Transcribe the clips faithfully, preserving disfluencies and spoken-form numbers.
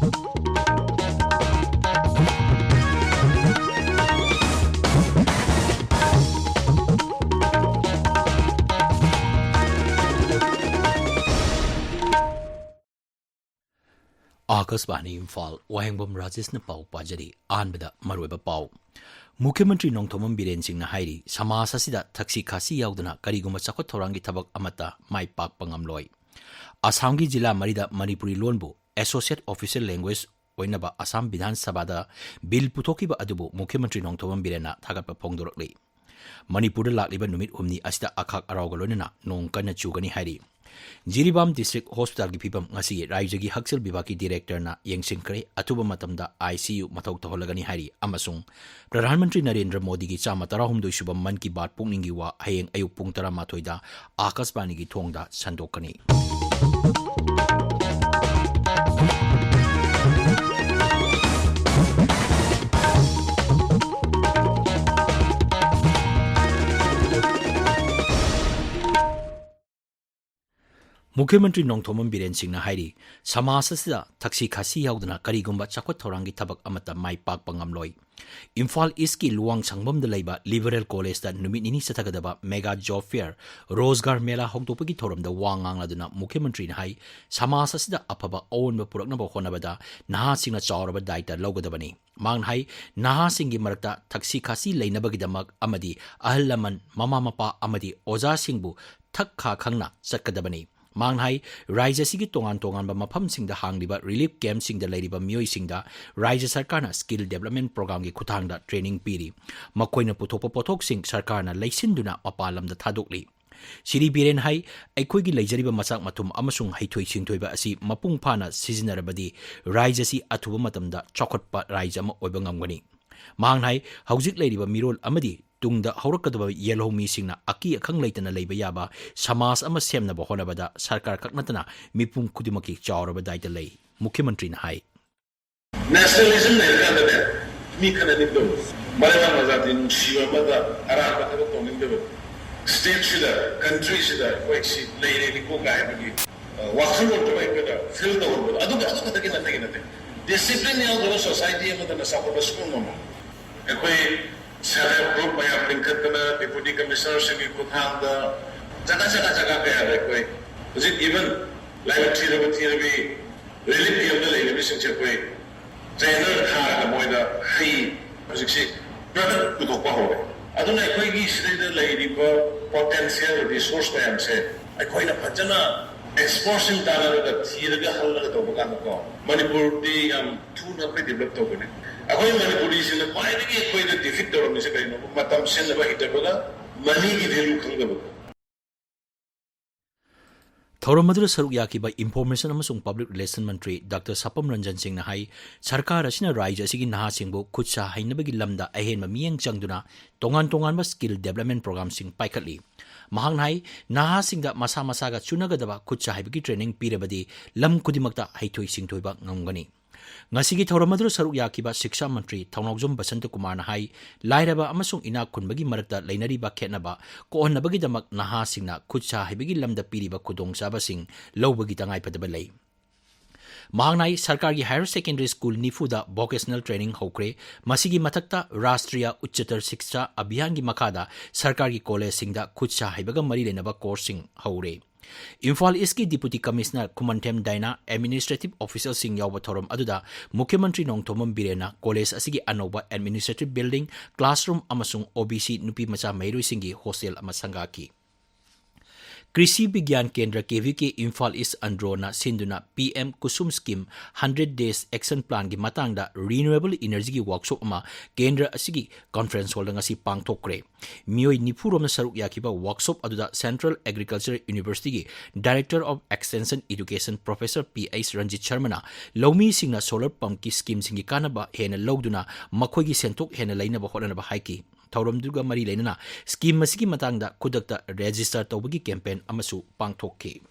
ꯑꯥꯀꯥꯁꯕꯥꯅꯤ ꯏꯝꯐꯥꯜ, ꯋꯥꯍꯦꯡꯕꯝ ꯔꯥꯖꯦꯁꯅ ꯄꯥꯎ ꯄꯥꯖꯔꯤ꯫ ꯑꯍꯥꯟꯕꯗ ꯃꯔꯨꯑꯣꯏꯕ ꯄꯥꯎ꯫ ꯃꯨꯈ꯭ꯌ ꯃꯟꯇ꯭ꯔꯤ ꯅꯣꯡꯊꯣꯝꯕꯝ ꯕꯤꯔꯦꯟ ꯁꯤꯡꯅ ꯍꯥꯏꯔꯤ, ꯁꯃꯥꯖ ꯑꯁꯤꯗ ꯊꯛꯁꯤ ꯈꯥꯁꯤ ꯌꯥꯎꯗꯅ ꯀꯔꯤꯒꯨꯝꯕ ꯆꯥꯎꯈꯠ ꯊꯧꯔꯥꯡꯒꯤ ꯊꯕꯛ ꯑꯃꯠꯇ ꯃꯥꯏ ꯄꯥꯛꯄ ꯉꯝꯂꯣꯏ꯫ ꯑꯁꯥꯝꯒꯤ ꯖꯤꯂꯥ ꯃꯔꯤꯗ ꯃꯅꯤꯄꯨꯔꯤ ꯂꯣꯟꯕꯨ Associate Official Language ꯑꯣꯏꯅꯕ ꯑꯁꯥꯝ ꯕꯤꯙꯥꯟ ꯁꯚꯥꯗ ꯕꯤꯜ ꯄꯨꯊꯣꯛꯈꯤꯕ ꯑꯗꯨꯕꯨ ꯃꯨꯈ꯭ꯌ ꯃꯟꯇ꯭ꯔꯤ ꯅꯣꯡꯊꯣꯝꯕꯝ ꯕꯤꯔꯦꯟꯅ ꯊꯥꯒꯠꯄ ꯐꯣꯡꯗꯣꯔꯛꯂꯤ꯫ ꯃꯅꯤꯄꯨꯔꯗ ꯂꯥꯛꯂꯤꯕ ꯅꯨꯃꯤꯠ ꯍꯨꯝꯅꯤ ꯑꯁꯤꯗ ꯑꯈꯥꯛ ꯑꯔꯥꯎꯒ ꯂꯣꯏꯅꯅ ꯅꯣꯡ ꯀꯟꯅ ꯆꯨꯒꯅꯤ ꯍꯥꯏꯔꯤ꯫ ꯖꯤꯔꯤꯕꯥꯝ ꯗꯤꯁꯇ꯭ꯔꯤꯛ ꯍꯣꯁꯄꯤꯇꯥꯜꯒꯤ ꯐꯤꯕꯝ ꯉꯁꯤ ꯔꯥꯖ꯭ꯌꯒꯤ ꯍꯛꯁꯦꯜ ꯕꯤꯚꯥꯒꯀꯤ ꯗꯤꯔꯦꯛꯇꯔꯅ ꯌꯦꯡꯁꯤꯟꯈ꯭ꯔꯦ꯫ ꯑꯊꯨꯕ ꯃꯇꯝꯗ ICU ꯃꯊꯧ ꯇꯧꯍꯜꯂꯒꯅꯤ ꯍꯥꯏꯔꯤ ꯑꯃꯁꯨꯡ ꯄ꯭ꯔꯙꯥꯟ ꯃꯟꯇ꯭ꯔꯤ ꯅꯔꯦꯟꯗ꯭ꯔ ꯃꯣꯗꯤꯒꯤ ꯆꯥꯝꯃ ꯇꯔꯥꯍꯨꯝꯗꯣꯏ ꯁꯨꯕ ꯃꯟ ꯀꯤ ꯕꯥꯠ ꯄꯨꯛꯅꯤꯡꯒꯤ ꯋꯥ ꯍꯌꯦꯡ ꯑꯌꯨꯛ ꯄꯨꯡ ꯇꯔꯥꯃꯥꯊꯣꯏꯗ ꯑꯥꯀꯥꯁꯕꯥꯅꯤꯒꯤ ꯊꯣꯡꯗ ꯁꯟꯗꯣꯛꯀꯅꯤ꯫ ꯃꯨꯈ꯭ꯌ ꯃꯟꯇ꯭ꯔꯤ ꯅꯣꯡꯊꯣꯝꯕꯝ ꯕꯤꯔꯦꯟ ꯁꯤꯡꯅ ꯍꯥꯏꯔꯤ, ꯁꯃꯥꯖ ꯑꯁꯤꯗ ꯊꯛꯁꯤ ꯈꯥꯁꯤ ꯌꯥꯎꯗꯅ ꯀꯔꯤꯒꯨꯝꯕ ꯆꯥꯎꯈꯠ ꯊꯧꯔꯥꯡꯒꯤ ꯊꯕꯛ ꯑꯃꯠꯇ ꯃꯥꯏ ꯄꯥꯛꯄ ꯉꯝꯂꯣꯏ꯫ ꯏꯝꯐꯥꯜ ꯏꯁꯀꯤ ꯂꯨꯋꯥꯡꯁꯪꯕꯝꯗ ꯂꯩꯕ ꯂꯤꯕꯔꯦꯜ ꯀꯣꯂꯦꯖꯇ ꯅꯨꯃꯤꯠ ꯅꯤꯅꯤ ꯆꯠꯊꯒꯗꯕ ꯃꯦꯒꯥ ꯖꯣꯕ ꯐꯤꯌꯔ, ꯔꯣꯖꯒꯥꯔ ꯃꯦꯂꯥ ꯍꯧꯗꯣꯛꯄꯒꯤ ꯊꯧꯔꯝꯗ ꯋꯥ ꯉꯥꯡꯂꯗꯨꯅ ꯃꯨꯈ꯭ꯌ ꯃꯟꯇ꯭ꯔꯤꯅ ꯍꯥꯏ, ꯁꯃꯥꯖ ꯑꯁꯤꯗ ꯑꯐꯕ ꯑꯑꯣꯟꯕ ꯄꯨꯔꯛꯅꯕ ꯍꯣꯠꯅꯕꯗ ꯅꯍꯥꯁꯤꯡꯅ ꯆꯥꯎꯔꯕ ꯗꯥꯏꯇ ꯂꯧꯒꯗꯕꯅꯤ꯫ ꯃꯍꯥꯛꯅ ꯍꯥꯏ, ꯅꯍꯥꯁꯤꯡꯒꯤ ꯃꯔꯛꯇ ꯊꯛꯁꯤ ꯈꯥꯁꯤ ꯂꯩꯅꯕꯒꯤꯗꯃꯛ ꯑꯃꯗꯤ ꯑꯍꯜ ꯂꯃꯟ, ꯃꯃꯥ ꯃꯄꯥ ꯑꯃꯗꯤ ꯑꯣꯖꯥꯁꯤꯡꯕꯨ ꯊꯛ ꯈꯥ ꯈꯪꯅ ꯆꯠꯀꯗꯕꯅꯤ꯫ ꯃꯍꯥꯛꯅ ꯍꯥꯏ, ꯔꯥꯖ꯭ꯌ ꯑꯁꯤꯒꯤ ꯇꯣꯉꯥꯟ ꯇꯣꯉꯥꯟꯕ ꯃꯐꯝꯁꯤꯡꯗ ꯍꯥꯡꯂꯤꯕ ꯔꯤꯂꯤꯐ ꯀꯦꯝꯞꯁꯤꯡꯗ ꯂꯩꯔꯤꯕ ꯃꯤꯑꯣꯏꯁꯤꯡꯗ ꯔꯥꯖ꯭ꯌ ꯁꯔꯀꯥꯔꯅ ꯁ꯭ꯀꯤꯜ ꯗꯦꯕꯂꯞꯃꯦꯟꯠ ꯄ꯭ꯔꯣꯒ꯭ꯔꯥꯝꯒꯤ ꯈꯨꯠꯊꯥꯡꯗ ꯇ꯭ꯔꯦꯅꯤꯡ ꯄꯤꯔꯤ꯫ ꯃꯈꯣꯏꯅ ꯄꯨꯊꯣꯛꯄ ꯄꯣꯠꯊꯣꯛꯁꯤꯡ ꯁꯔꯀꯥꯔꯅ ꯂꯩꯁꯤꯟꯗꯨꯅ ꯃꯄꯥꯟ ꯂꯝꯗ ꯊꯥꯗꯣꯛꯂꯤ꯫ ꯁ꯭ꯔꯤ ꯕꯤꯔꯦꯟ ꯍꯥꯏ, ꯑꯩꯈꯣꯏꯒꯤ ꯂꯩꯖꯔꯤꯕ ꯃꯆꯥꯛ ꯃꯊꯨꯝ ꯑꯃꯁꯨꯡ ꯍꯩꯊꯣꯏ ꯁꯤꯡꯊꯣꯏꯕ ꯑꯁꯤ ꯃꯄꯨꯡ ꯐꯥꯅ ꯁꯤꯖꯤꯟꯅꯔꯕꯗꯤ ꯔꯥꯖ꯭ꯌ ꯑꯁꯤ ꯑꯊꯨꯕ ꯃꯇꯝꯗ ꯆꯥꯎꯈꯠꯄ ꯔꯥꯖ꯭ꯌ ꯑꯃ ꯑꯣꯏꯕ ꯉꯝꯒꯅꯤ꯫ ꯃꯍꯥꯛꯅ ꯍꯥꯏ, ꯍꯧꯖꯤꯛ ꯂꯩꯔꯤꯕ ꯃꯤꯔꯣꯜ ꯑꯃꯗꯤ ꯇꯨꯡꯗ ꯍꯧꯔꯛꯀꯗꯕ ꯌꯦꯜꯍꯧꯃꯤꯁꯤꯡꯅ ꯑꯀꯤ ꯑꯈꯪ ꯂꯩꯇꯅ ꯂꯩꯕ ꯌꯥꯕ ꯁꯃꯥꯖ ꯑꯃ ꯁꯦꯝꯅꯕ ꯍꯣꯠꯅꯕꯗ ꯁꯔꯀꯥꯔ ꯈꯛ ꯅꯠꯇꯅ ꯃꯤꯄꯨꯝ ꯈꯨꯗꯤꯡꯃꯛꯀꯤ ꯆꯥꯎꯔꯕ ꯗꯥꯏꯇ ꯂꯩ꯫ ꯃꯨꯈ꯭ꯌ ꯃꯟꯇ꯭ꯔꯤꯅ ꯍꯥꯏ, ꯅꯦꯁꯅꯦꯂꯤꯖꯝ ꯂꯩꯔꯀꯥꯟꯗꯅꯦ, ꯃꯤ ꯈꯠꯅꯅꯤꯡꯗꯕ, ꯃꯔꯩꯕꯥꯛ ꯃꯖꯥꯇꯤ ꯅꯨꯡꯁꯤꯕ ꯑꯃꯗ ꯑꯔꯥꯟꯕ ꯊꯕꯛ ꯇꯧꯅꯤꯡꯗꯕ, ꯁ꯭ꯇꯦꯠꯁꯤꯗ, ꯀꯟꯇ꯭ꯔꯤꯁꯤꯗ ꯑꯩꯈꯣꯏ ꯁꯤ ꯂꯩꯔꯦꯅꯤꯀꯣ ꯀꯥꯏꯕꯒꯤ, ꯑ, ꯋꯥꯈꯜꯂꯣꯟꯗꯨ ꯑꯩꯈꯣꯏꯗ ꯐꯤꯜ ꯇꯧꯍꯟꯕꯗꯣ, ꯑꯗꯨꯒ ꯑꯗꯨ ꯈꯛꯇꯒꯤ ꯅꯠꯇꯒꯤ ꯅꯠꯇꯦ꯫ ꯗꯤꯁꯤꯄ꯭ꯂꯤꯟ ꯌꯥꯎꯗꯕ ꯁꯣꯁꯥꯏꯇꯤ ꯑꯃꯗꯅ ꯆꯥꯎꯈꯠꯄ ꯁꯨꯡꯉꯝ ꯉꯝꯃꯣꯏ꯫ ꯑꯩꯈꯣꯏ ꯁꯦꯜꯐ ꯍꯦꯜꯞ ꯒ꯭ꯔꯨꯞ ꯃꯌꯥꯝ ꯂꯤꯡꯈꯠꯇꯅ ꯗꯤꯄꯨꯇꯤ ꯀꯃꯤꯁꯅꯔꯁꯤꯡꯒꯤ ꯈꯨꯠꯊꯥꯡꯗ ꯖꯒꯥ ꯖꯒꯥ ꯖꯒꯥ ꯀꯌꯥꯗ ꯑꯩꯈꯣꯏ ꯍꯧꯖꯤꯛ ꯏꯚꯟ ꯂꯥꯏꯕꯛ ꯊꯤꯔꯕ ꯊꯤꯔꯕꯤ ꯔꯤꯂꯤꯐ ꯀꯦꯝꯞꯇ ꯂꯩꯔꯤꯕꯁꯤꯡꯁꯦ ꯑꯩꯈꯣꯏ ꯇ꯭ꯔꯦꯅꯔ ꯊꯥꯔꯒ ꯃꯣꯏꯗ ꯍꯩ ꯍꯧꯖꯤꯛꯁꯤ ꯄ꯭ꯔꯗꯛ ꯄꯨꯊꯣꯛꯄ ꯍꯧꯔꯦ꯫ ꯑꯗꯨꯅ ꯑꯩꯈꯣꯏꯒꯤ ꯁꯤꯗꯩꯗ ꯂꯩꯔꯤꯕ ꯄꯣꯇꯦꯟꯁꯤꯌꯦꯜ ꯔꯤꯁꯣꯔꯁ ꯃꯌꯥꯝꯁꯦ ꯑꯩꯈꯣꯏꯅ ꯐꯖꯅ ꯑꯦꯛꯁꯄꯔꯠꯁꯤꯡ ꯇꯥꯟꯅꯔꯒ ꯊꯤꯔꯒ ꯍꯜꯂꯒ ꯇꯧꯕ ꯀꯥꯟꯗꯀꯣ, ꯃꯅꯤꯄꯨꯔꯗꯤ ꯌꯥꯝ ꯊꯨꯅ ꯑꯩꯈꯣꯏ ꯗꯤꯕꯂꯞ ꯇꯧꯒꯅꯤ꯫ ꯑꯩꯈꯣꯏ ꯃꯅꯤꯄꯨꯔꯤꯁꯤꯡꯅ ꯈ꯭ꯋꯥꯏꯗꯒꯤ ꯑꯩꯈꯣꯏꯗ ꯗꯤꯐꯤꯠ ꯇꯧꯔꯝꯃꯤꯁꯦ ꯀꯩꯅꯣ? ꯃꯇꯝ ꯁꯤꯖꯤꯟꯅꯕ ꯍꯩꯇꯕꯒ ꯃꯅꯤꯒꯤ ꯚꯦꯂꯨ ꯈꯪꯗꯕꯗꯣ꯫ ꯊꯧꯔꯝ ꯑꯗꯨꯗ ꯁꯔꯨꯛ ꯌꯥꯈꯤꯕ ꯏꯟꯐꯣꯔꯃꯦꯁꯟ ꯑꯃꯁꯨꯡ ꯄꯕ꯭ꯂꯤꯛ ꯔꯤꯂꯦꯁꯟ ꯃꯟꯇ꯭ꯔꯤ ꯗꯥꯛꯇꯔ ꯁꯥꯄꯝ ꯔꯟꯖꯟ ꯁꯤꯡꯅ ꯍꯥꯏ, ꯁꯔꯀꯥꯔ ꯑꯁꯤꯅ ꯔꯥꯖ꯭ꯌ ꯑꯁꯤꯒꯤ ꯅꯍꯥꯁꯤꯡꯕꯨ ꯈꯨꯠ ꯁꯥ ꯍꯩꯅꯕꯒꯤ ꯂꯝꯗ ꯑꯍꯦꯟꯕ ꯃꯤꯠꯌꯦꯡ ꯆꯪꯗꯨꯅ ꯇꯣꯉꯥꯟ ꯇꯣꯉꯥꯟꯕ ꯁ꯭ꯀꯤꯜ ꯗꯦꯕꯂꯞꯃꯦꯟ ꯄ꯭ꯔꯣꯒ꯭ꯔꯥꯝꯁꯤꯡ ꯄꯥꯏꯈꯠꯂꯤ꯫ ꯃꯍꯥꯛꯅ ꯍꯥꯏ, ꯅꯍꯥꯁꯤꯡꯗ ꯃꯁꯥ ꯃꯁꯥꯒ ꯆꯨꯅꯒꯗꯕ ꯈꯨꯠ ꯁꯥ ꯍꯩꯕꯒꯤ ꯇ꯭ꯔꯦꯅꯤꯡ ꯄꯤꯔꯕꯗꯤ ꯂꯝ ꯈꯨꯗꯤꯡꯃꯛꯇ ꯍꯩꯊꯣꯏ ꯁꯤꯡꯊꯣꯏꯕ ꯉꯝꯒꯅꯤ꯫ ꯉꯁꯤꯒꯤ ꯊꯧꯔꯝ ꯑꯗꯨꯗ ꯁꯔꯨꯛ ꯌꯥꯈꯤꯕ ꯁꯤꯛꯁꯥ ꯃꯟꯇ꯭ꯔꯤ ꯊꯧꯅꯥꯎꯖꯝ ꯕꯁꯟꯇ ꯀꯨꯃꯥꯔꯅ ꯍꯥꯏ, ꯂꯥꯏꯔꯕ ꯑꯃꯁꯨꯡ ꯏꯅꯥꯛ ꯈꯨꯟꯕꯒꯤ ꯃꯔꯛꯇ ꯂꯩꯅꯔꯤꯕ ꯈꯦꯠꯅꯕ ꯀꯣꯛꯍꯟꯅꯕꯒꯤꯗꯃꯛ ꯅꯍꯥꯁꯤꯡꯅ ꯈꯨꯠ ꯁꯥ ꯍꯩꯕꯒꯤ ꯂꯝꯗ ꯄꯤꯔꯤꯕ ꯈꯨꯗꯣꯡꯆꯥꯕꯁꯤꯡ ꯂꯧꯕꯒꯤ ꯇꯉꯥꯏꯐꯗꯕ ꯂꯩ꯫ ꯃꯍꯥꯛꯅ ꯍꯥꯏ, ꯁꯔꯀꯥꯔꯒꯤ ꯍꯥꯌꯔ ꯁꯦꯀꯦꯟꯗꯔꯤ ꯁ꯭ꯀꯨꯜ ꯅꯤꯐꯨꯗ ꯚꯣꯀꯦꯁꯅꯦꯜ ꯇ꯭ꯔꯦꯅꯤꯡ ꯍꯧꯈ꯭ꯔꯦ꯫ ꯃꯁꯤꯒꯤ ꯃꯊꯛꯇ ꯔꯥꯁꯇ꯭ꯔꯤꯌꯥ ꯎꯆꯆꯇꯔ ꯁꯤꯛꯁꯥ ꯑꯚꯤꯌꯥꯟꯒꯤ ꯃꯈꯥꯗ ꯁꯔꯀꯥꯔꯒꯤ ꯀꯣꯂꯦꯖꯁꯤꯡꯗ ꯈꯨꯠ ꯁꯥ ꯍꯩꯕꯒ ꯃꯔꯤ ꯂꯩꯅꯕ ꯀꯣꯔꯁꯁꯤꯡ ꯍꯧꯔꯦ꯫ ꯏꯝꯐꯥꯜ ꯏꯁꯀꯤ ꯗꯤꯄꯨꯇꯤ ꯀꯃꯤꯁꯅꯔ ꯈꯨꯃꯟꯊꯦꯝ ꯗꯥꯏꯅꯥ, ꯑꯦꯗꯃꯤꯅꯤꯁꯇ꯭ꯔꯦꯇꯤꯚ ꯑꯣꯐꯤꯁꯤꯌꯦꯜꯁꯤꯡ ꯌꯥꯎꯕ ꯊꯧꯔꯝ ꯑꯗꯨꯗ ꯃꯨꯈ꯭ꯌꯃꯟꯇ꯭ꯔꯤ ꯅꯣꯡꯊꯣꯝꯕꯝ ꯕꯤꯔꯦꯟꯅ ꯀꯣꯂꯦꯖ ꯑꯁꯤꯒꯤ ꯑꯅꯧꯕ ꯑꯦꯗꯃꯤꯅꯤꯁꯇ꯭ꯔꯦꯇꯤꯚ ꯕꯤꯜꯗꯤꯡ, ꯀ꯭ꯂꯥꯁꯔꯨꯝ ꯑꯃꯁꯨꯡ ꯑꯣ ꯕꯤ ꯁꯤ ꯅꯨꯄꯤ ꯃꯆꯥ ꯃꯍꯩꯔꯣꯏꯁꯤꯡꯒꯤ ꯍꯣꯁꯇꯦꯜ ꯑꯃ ꯁꯪꯒꯥꯈꯤ꯫ ꯀ꯭ꯔꯤꯁꯤ ꯕꯤꯒ꯭ꯌꯥꯟ ꯀꯦꯟꯗ꯭ꯔ, ꯀꯦ ꯚꯤ ꯀꯦ, ꯏꯝꯐꯥꯜ ꯏꯁ ꯑꯟꯗ꯭ꯔꯣꯅ ꯁꯤꯟꯗꯨꯅ P M Kusum scheme hundred days action ꯄ꯭ꯂꯥꯟꯒꯤ ꯃꯇꯥꯡꯗ ꯔꯤꯅ꯭ꯌꯨꯑꯦꯕꯜ ꯏꯅꯔꯖꯤꯒꯤ ꯋꯥꯔꯛꯁꯣꯞ ꯑꯃ ꯀꯦꯟꯗ꯭ꯔ ꯑꯁꯤꯒꯤ ꯀꯟꯐꯔꯦꯟꯁ ꯍꯣꯜꯗ ꯉꯁꯤ ꯄꯥꯡꯊꯣꯛꯈ꯭ꯔꯦ꯫ ꯃꯤꯑꯣꯏ ꯅꯤꯐꯨ ꯔꯣꯝꯅ ꯁꯔꯨꯛ ꯌꯥꯈꯤꯕ ꯋꯥꯔꯛꯁꯣꯞ ꯑꯗꯨꯗ ꯁꯦꯟꯇ꯭ꯔꯦꯜ ꯑꯦꯒ꯭ꯔꯤꯀꯜꯆꯔ ꯌꯨꯅꯤꯚꯔꯁꯤꯇꯤꯒꯤ director of extension education professor P H Ranjit ꯁꯔꯃꯅ ꯂꯧꯃꯤꯁꯤꯡꯅ ꯁꯣꯂꯔ ꯄꯝꯞꯀꯤ ꯁ꯭ꯀꯤꯝꯁꯤꯡꯒꯤ ꯀꯥꯟꯅꯕ ꯍꯦꯟꯅ ꯂꯧꯗꯨꯅ ꯃꯈꯣꯏꯒꯤ ꯁꯦꯟꯊꯣꯛ ꯍꯦꯟꯅ ꯂꯩꯅꯕ ꯍꯣꯠꯅꯅꯕ ꯍꯥꯏꯈꯤ꯫ ꯊꯧꯔꯝꯗꯨꯒ ꯃꯔꯤ ꯂꯩꯅꯅ ꯁ꯭ꯀꯤꯝ ꯑꯁꯤꯒꯤ ꯃꯇꯥꯡꯗ ꯈꯨꯗꯛꯇ ꯔꯦꯖꯤꯁꯇꯔ ꯇꯧꯕꯒꯤ ꯀꯦꯝꯄꯦꯟ ꯑꯃꯁꯨ ꯄꯥꯡꯊꯣꯛꯈꯤ꯫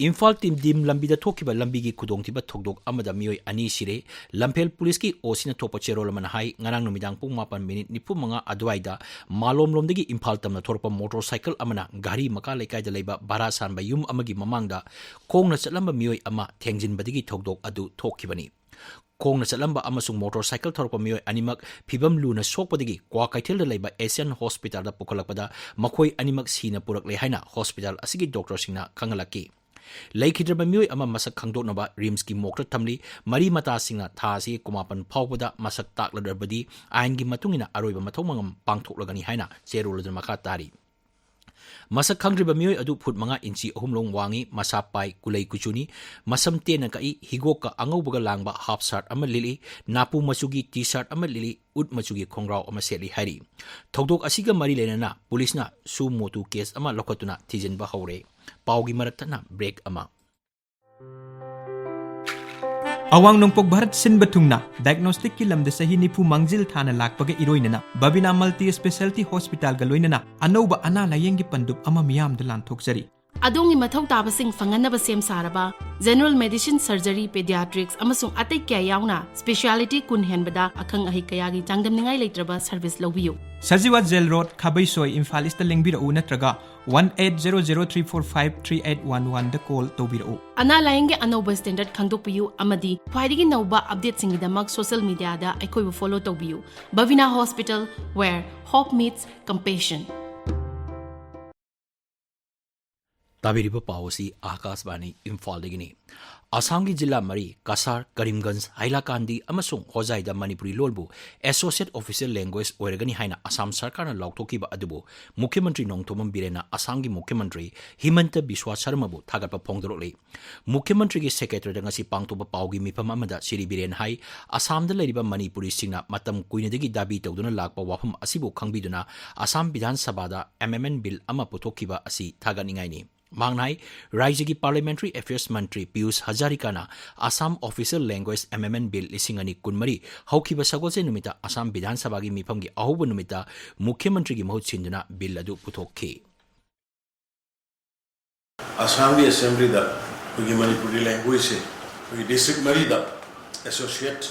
ꯏꯝꯐꯥꯜ ꯇꯤꯗꯤꯝ ꯂꯝꯕꯤꯗ ꯊꯣꯛꯈꯤꯕ ꯂꯝꯕꯤꯒꯤ ꯈꯨꯗꯣꯡꯊꯤꯕ ꯊꯧꯗꯣꯛ ꯑꯃꯗ ꯃꯤꯑꯣꯏ ꯑꯅꯤ ꯁꯤꯔꯦ꯫ ꯂꯝꯐꯦꯜ ꯄꯨꯂꯤꯁꯀꯤ ꯑꯣ ꯁꯤꯅ ꯊꯣꯛꯄ ꯆꯦꯔꯣꯜ ꯑꯃꯅ ꯍꯥꯏ, ꯉꯔꯥꯡ ꯅꯨꯃꯤꯗꯥꯡ ꯄꯨꯡ ꯃꯥꯄꯟ ꯃꯤꯅꯤꯠ ꯅꯤꯐꯨ ꯃꯉꯥ ꯑꯗꯨꯋꯥꯏꯗ ꯃꯥꯂꯣꯝꯂꯣꯝꯗꯒꯤ ꯏꯝꯐꯥꯜ ꯇꯝꯅ ꯊꯣꯔꯛꯄ ꯃꯣꯇꯣꯔ ꯁꯥꯏꯀꯜ ꯑꯃꯅ ꯘꯔꯤ ꯃꯀꯥ ꯂꯩꯀꯥꯏꯗ ꯂꯩꯕ ꯚꯥꯔꯥ ꯁꯥꯟꯕ ꯌꯨꯝ ꯑꯃꯒꯤ ꯃꯃꯥꯡꯗ ꯈꯣꯡꯅ ꯆꯠꯂꯝꯕ ꯃꯤꯑꯣꯏ ꯑꯃ ꯊꯦꯡꯖꯤꯟꯕꯗꯒꯤ ꯊꯧꯗꯣꯛ ꯑꯗꯨ ꯊꯣꯛꯈꯤꯕꯅꯤ꯫ ꯈꯣꯡꯅ ꯆꯠꯂꯝꯕ ꯑꯃꯁꯨꯡ ꯃꯣꯇꯣꯔ ꯁꯥꯏꯀꯜ ꯊꯧꯔꯛꯄ ꯃꯤꯑꯣꯏ ꯑꯅꯤꯃꯛ ꯐꯤꯚꯝ ꯂꯨꯅ ꯁꯣꯛꯄꯗꯒꯤ ꯀ꯭ꯋꯥꯀꯩꯊꯦꯜꯗ ꯂꯩꯕ ꯑꯦꯁꯤꯌꯥꯟ ꯍꯣꯁꯄꯤꯇꯥꯜꯗ ꯄꯨꯈꯠꯂꯛꯄꯗ ꯃꯈꯣꯏ ꯑꯅꯤꯃꯛ ꯁꯤꯅ ꯄꯨꯔꯛꯂꯦ ꯍꯥꯏꯅ ꯍꯣꯁꯄꯤꯇꯥꯜ ꯑꯁꯤꯒꯤ ꯗꯣꯛꯇꯔꯁꯤꯡꯅ ꯈꯪꯍꯜꯂꯛꯈꯤ꯫ ꯂꯩꯈꯤꯗ꯭ꯔꯕ ꯃꯤꯑꯣꯏ ꯑꯃ ꯃꯁꯛ ꯈꯪꯗꯣꯛꯅꯕ ꯔꯤꯝꯁꯀꯤ ꯃꯣꯔꯒꯇ ꯊꯝꯂꯤ꯫ ꯃꯔꯤ ꯃꯇꯥꯁꯤꯡꯅ ꯊꯥ ꯑꯁꯤꯒꯤ ꯀꯨꯟꯃꯥꯄꯟ ꯐꯥꯎꯕꯗ ꯃꯁꯛ ꯇꯥꯛꯂꯗ꯭ꯔꯕꯗꯤ ꯑꯥꯏꯟꯒꯤ ꯃꯇꯨꯡ ꯏꯟꯅ ꯑꯔꯣꯏꯕ ꯃꯊꯧ ꯃꯉꯝ ꯄꯥꯡꯊꯣꯛꯂꯒꯅꯤ ꯍꯥꯏꯅ ꯆꯦꯔꯣꯜ ꯑꯗꯨꯅ ꯃꯈꯥ ꯇꯥꯔꯤ꯫ ꯃꯁꯛ ꯈꯪꯗ꯭ꯔꯤꯕ ꯃꯤꯑꯣꯏ ꯑꯗꯨ ꯐꯨꯠ ꯃꯉꯥ ꯏꯟꯆꯤ ꯑꯍꯨꯝ ꯂꯣꯝ ꯋꯥꯡꯏ, ꯃꯁꯥ ꯄꯥꯏ, ꯀꯨꯂꯩ ꯀꯨꯆꯨꯅꯤ, ꯃꯁꯝ ꯇꯦꯟꯅ ꯀꯛꯏ, ꯍꯤꯒꯣꯛꯀ ꯑꯉꯧꯕꯒ ꯂꯥꯡꯕ ꯍꯥꯞ ꯁꯥꯔꯠ ꯑꯃ ꯂꯤꯠꯂꯤ, ꯅꯥꯄꯨ ꯃꯆꯨꯒꯤ ꯇꯤ ꯁꯥꯔꯠ ꯑꯃ ꯂꯤꯠꯂꯤ, ꯎꯠ ꯃꯆꯨꯒꯤ ꯈꯣꯡꯒ꯭ꯔꯥꯎ ꯑꯃ ꯁꯦꯠꯂꯤ ꯍꯥꯏꯔꯤ꯫ ꯊꯧꯗꯣꯛ ꯑꯁꯤꯒ ꯃꯔꯤ ꯂꯩꯅꯅ ꯄꯨꯂꯤꯁꯅ ꯁꯨ ꯃꯣꯇꯨ ꯀꯦꯁ ꯑꯃ ꯂꯧꯈꯠꯇꯨꯅ ꯊꯤꯖꯤꯟꯕ ꯍꯧꯔꯦ꯫ ꯄꯥꯎꯒꯤ ꯃꯔꯛꯇꯅ ꯕ꯭ꯔꯦꯛ ꯑꯃ꯫ ꯑꯋꯥꯡ ꯅꯣꯡꯄꯣꯛ ꯚꯥꯔꯠ ꯁꯤꯟꯕ ꯊꯨꯡꯅ ꯗꯥꯏꯒꯅꯣꯁꯇꯤꯛꯀꯤ ꯂꯝꯗ ꯆꯍꯤ ꯅꯤꯐꯨ ꯃꯥꯡꯖꯤꯜ ꯊꯥꯅ ꯂꯥꯛꯄꯒ ꯏꯔꯣꯏꯅꯅ ꯕꯕꯤꯅꯥ ꯃꯜꯇꯤ ꯁ꯭ꯄꯦꯁꯥꯂꯤꯇꯤ ꯍꯣꯁꯄꯤꯇꯥꯜꯒ ꯂꯣꯏꯅꯅ ꯑꯅꯧꯕ ꯑꯅꯥ ꯂꯥꯌꯦꯡꯒꯤ ꯄꯟꯗꯨꯞ ꯑꯃ ꯃꯤꯌꯥꯝꯗ ꯂꯥꯟꯊꯣꯛꯆꯔꯤ꯫ ꯑꯗꯣꯝꯒꯤ ꯃꯊꯧ ꯇꯥꯕꯁꯤꯡ ꯐꯪꯍꯟꯅꯕ ꯁꯦꯝ ꯁꯥꯔꯕ General Medicine, Surgery, Pediatrics ꯑꯃꯁꯨꯡ ꯑꯇꯩ ꯀꯌꯥ ꯌꯥꯎꯅ ꯁ꯭ꯄꯦꯁꯤꯌꯥꯂꯤꯇꯤ ꯀꯨꯟ ꯍꯦꯟꯕꯗ ꯑꯈꯪ ꯑꯍꯩ ꯀꯌꯥꯒꯤ ꯆꯥꯡꯗꯝꯅꯤꯡꯉꯥꯏ ꯂꯩꯇ꯭ꯔꯕ ꯁꯔꯚꯤꯁ ꯂꯧꯕꯤꯌꯨ꯫ ꯁꯖꯤꯋꯥ ꯖꯦꯜ ꯔꯣꯗ, ꯈꯥꯕꯩꯁꯣꯏ, ꯏꯝꯐꯥꯜ ꯏꯁꯇ ꯂꯦꯡꯕꯤꯔꯛꯎ ꯅꯠꯇ꯭ꯔꯒ one eight zero zero three four five three eight one one ꯗ ꯀꯣꯜ ꯇꯧꯕꯤꯔꯛꯎ꯫ ꯑꯅꯥ ꯂꯥꯌꯦꯡꯒꯤ ꯑꯅꯧꯕ ꯁ꯭ꯇꯦꯟꯗꯔꯗ ꯈꯪꯗꯣꯛꯄꯤꯌꯨ ꯑꯃꯗꯤ ꯈ꯭ꯋꯥꯏꯗꯒꯤ ꯅꯧꯕ ꯑꯞꯗꯦꯠꯁꯤꯡꯒꯤꯗꯃꯛ ꯁꯣꯁꯤꯌꯦꯜ ꯃꯤꯗꯤꯌꯥꯗ ꯑꯩꯈꯣꯏꯕꯨ ꯐꯣꯂꯣ ꯇꯧꯕꯤꯌꯨ꯫ Bhavina Hospital, where hope meets compassion. ꯇꯥꯕꯤꯔꯤꯕ ꯄꯥꯎ ꯑꯁꯤ ꯑꯥꯀꯥꯁꯕꯥꯅꯤ ꯏꯝꯐꯥꯜꯗꯒꯤꯅꯤ꯫ ꯑꯁꯥꯝꯒꯤ ꯖꯤꯂꯥ ꯃꯔꯤ, ꯀꯁꯥꯔ, ꯀꯔꯤꯝꯒꯟꯖ, ꯍꯥꯏꯂꯥꯀꯥꯟꯗꯤ ꯑꯃꯁꯨꯡ ꯍꯣꯖꯥꯏꯗ ꯃꯅꯤꯄꯨꯔꯤ ꯂꯣꯜꯕꯨ ꯑꯦꯁꯣꯁꯤꯌꯦꯠ ꯑꯣꯐꯤꯁꯤꯌꯦꯜ ꯂꯦꯡꯒ꯭ꯋꯦꯖ ꯑꯣꯏꯔꯒꯅꯤ ꯍꯥꯏꯅ ꯑꯁꯥꯝ ꯁꯔꯀꯥꯔꯅ ꯂꯥꯎꯊꯣꯛꯈꯤꯕ ꯑꯗꯨꯕꯨ ꯃꯨꯈ꯭ꯌꯃꯟꯇ꯭ꯔꯤ ꯅꯣꯡꯊꯣꯝꯕꯝ ꯕꯤꯔꯦꯟꯅ ꯑꯁꯥꯝꯒꯤ ꯃꯨꯈ꯭ꯌꯃꯟꯇ꯭ꯔꯤ ꯍꯤꯃꯟꯇ ꯕꯤꯁ꯭ꯋꯥ ꯁꯔꯃꯕꯨ ꯊꯥꯒꯠꯄ ꯐꯣꯡꯗꯣꯔꯛꯂꯤ꯫ ꯃꯨꯈ꯭ꯌꯃꯟꯇ꯭ꯔꯤꯒꯤ ꯁꯦꯀ꯭ꯔꯦꯇꯔꯤꯌꯦꯠꯇ ꯉꯁꯤ ꯄꯥꯡꯊꯣꯛꯄ ꯄꯥꯎꯒꯤ ꯃꯤꯐꯝ ꯑꯃꯗ ꯁ꯭ꯔꯤ ꯕꯤꯔꯦꯟ ꯍꯥꯏ, ꯑꯁꯥꯝꯗ ꯂꯩꯔꯤꯕ ꯃꯅꯤꯄꯨꯔꯤꯁꯤꯡꯅ ꯃꯇꯝ ꯀꯨꯏꯅꯗꯒꯤ ꯗꯥꯕꯤ ꯇꯧꯗꯨꯅ ꯂꯥꯛꯄ ꯋꯥꯐꯝ ꯑꯁꯤꯕꯨ ꯈꯪꯕꯤꯗꯨꯅ ꯑꯁꯥꯝ ꯕꯤꯙꯥꯟ ꯁꯚꯥꯗ ꯑꯦꯝ ꯑꯦꯝ ꯑꯦꯟ ꯕꯤꯜ ꯑꯃ ꯄꯨꯊꯣꯛꯈꯤꯕ ꯑꯁꯤ ꯊꯥꯒꯠꯅꯤꯡꯉꯥꯏꯅꯤ꯫ ꯃꯍꯥꯛꯅ ꯍꯥꯏ, ꯔꯥꯖ꯭ꯌꯒꯤ ꯄꯥꯔꯂꯤꯌꯥꯃꯦꯟꯇꯔꯤ ꯑꯦꯐꯤꯌꯔꯁ ꯃꯟꯇ꯭ꯔꯤ ꯄꯤꯌꯨꯁ ꯍꯖꯥꯔꯤꯀꯥꯅ ꯑꯁꯥꯝ ꯑꯣꯐꯤꯁꯤꯌꯦꯜ ꯂꯦꯡꯒ꯭ꯋꯦꯖ ꯑꯦꯝ ꯑꯦꯝ ꯑꯦꯟ ꯕꯤꯜ ꯂꯤꯁꯤꯡ ꯑꯅꯤ ꯀꯨꯟꯃꯔꯤ ꯍꯧꯈꯤꯕ ꯁꯒꯣꯜꯁꯦꯟ ꯅꯨꯃꯤꯠꯇ ꯑꯁꯥꯝ ꯕꯤꯙꯥꯟ ꯁꯚꯥꯒꯤ ꯃꯤꯐꯝꯒꯤ ꯑꯍꯧꯕ ꯅꯨꯃꯤꯠꯇ ꯃꯨꯈ꯭ꯌꯃꯟꯇ꯭ꯔꯤꯒꯤ ꯃꯍꯨꯠ ꯁꯤꯟꯗꯨꯅ ꯕꯤꯜ ꯑꯗꯨ ꯄꯨꯊꯣꯛꯈꯤ꯫ ꯑꯁꯥꯝꯒꯤ ꯑꯦꯁꯦꯝꯕ꯭ꯂꯤꯗ ꯑꯩꯈꯣꯏꯒꯤ ꯃꯅꯤꯄꯨꯔꯤ ꯂꯦꯡꯒ꯭ꯋꯦꯖꯁꯦ ꯑꯩꯈꯣꯏꯒꯤ ꯗꯤꯁꯇ꯭ꯔꯤꯛ ꯃꯔꯤꯗ ꯑꯦꯁꯣꯁꯤꯌꯦꯠ